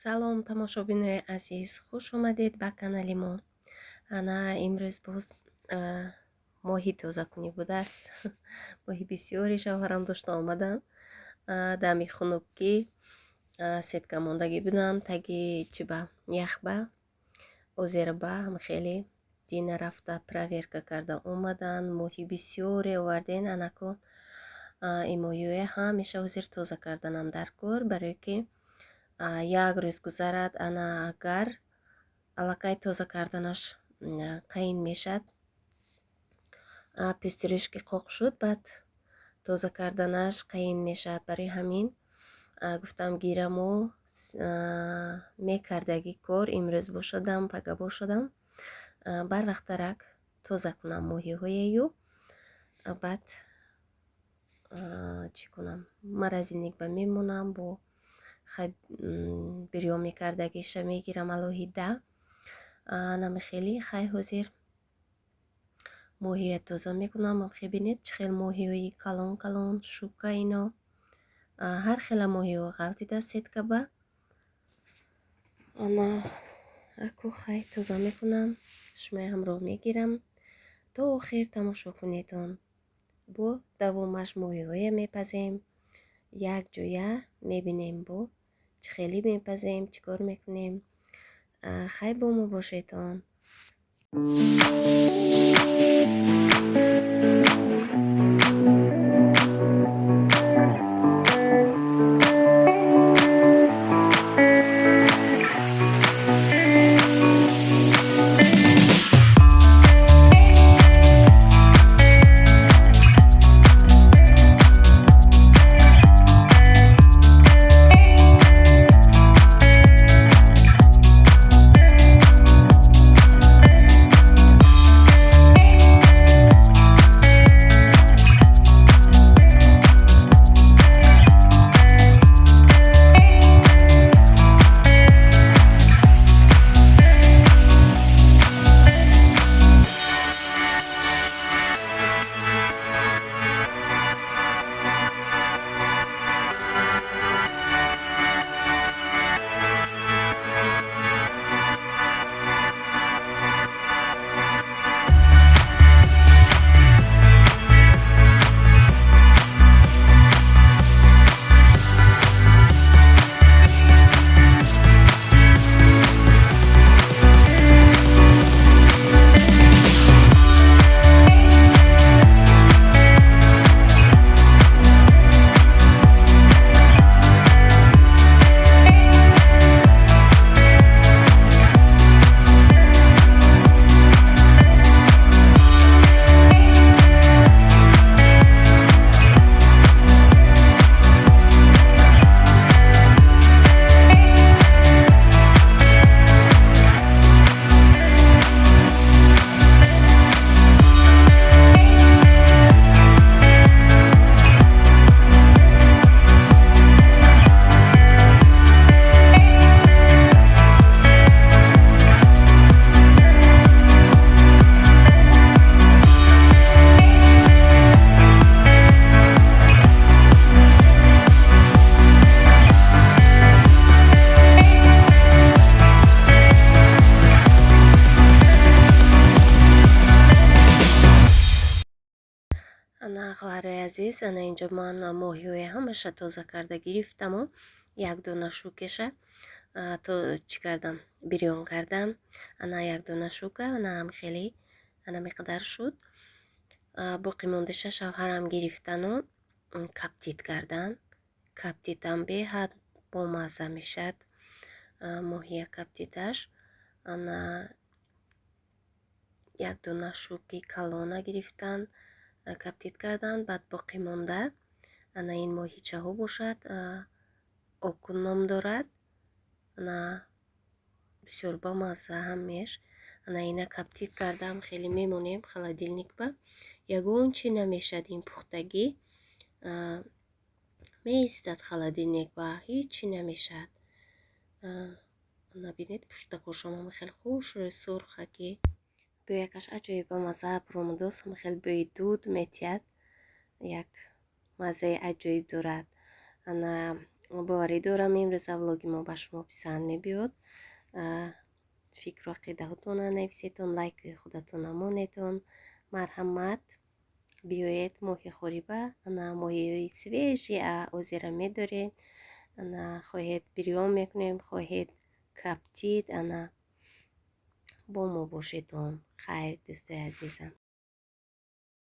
Салом, тамошобинои азиз, хуш омадед ба канали мо. Ана имрӯз боз моҳи тозакунӣ будааст. Моҳи бисёре шавҳарам дошта омаданд. Дами хунукӣ сетка мондагӣ буданд, таги чиба яхба, озерба ҳам хеле дина рафта проверка карда омаданд. Моҳи бисёре оварден. Анако ин моҳиҳоя ҳамеша ҳозир тоза карданам дар кор, барое ки як рӯз гузарад, ана агар аллакай тоза карданаш қайин мешад. Пӯстириш ки қоқ шуд, баъд тоза карданаш қайин мешавад. Барои ҳамин гуфтам гираму мекардагӣ кор имрӯз бошадам, пага бошадам, барвақтарак тоза кунам моҳиҳоею, баъд чӣ кунам, морозильник ба мемонам, бо бирён мекардагиша мегирам алоҳида. Намихелӣ хай ҳозир моҳия тоза мекунам. Хе бинед, чӣ хел моҳиҳои калон калон, щука, ино ҳар хела моҳиҳо ғалтида сеткаба. Ана аку хай тоза мекунам, шумоя ҳамроҳ мегирам, то охир тамошо кунедон. Бо давомаш моҳиҳоя мепазем, як ҷоя мебинем, бо чӣ хелӣ мепазем, чӣ кор мекунем. Хай бо мо бошедон. Ана хоҳарои азиз, ана инҷо ман моҳиҳоя ҳамаша тоза карда гирифтаму як дона щукаша то чӣ кардам, бирён кардам. Ана як дона щука, ана ҳам хеле ана миқдар шуд. Боқӣ мондаша шавҳарам гирифтану коптить кардан. Коптить ам беҳад бомазза мешад моҳия коптить аш. Ана як дона щуки калона гирифтан, коптить кардан, баъд боқӣ монда ана ин моҳичаҳо бошад, окунь ном дорад. Ана бисёр бамазза ҳамеш. Ана ина коптить кардам, хеле мемонем холодильник ба, ягон чи намешад, ин пухтагӣ меистад холодильник ба, ҳеҷ чи намешад. Ана бинед, пуштакошам ҳам хеле хушрӯй сурхаки, бӯякаш аҷоиб бамазза баромадост, хеле бӯи дуд метиҳад, як маззаи аҷоиб дорад. Ана Боварӣ дорам, имрӯза влоги мо ба шумо писанд мебиёд. Фикру ақидаҳотонро нависетон, лайки худатона монетон. Марҳамат, биёед моҳихӯриба. Ана моҳии свежий озера медоред. Ана хоҳед, бирён мекунем, хоҳед, коптить. Ана бо мо бошедон. Хайр, дӯстои азизам.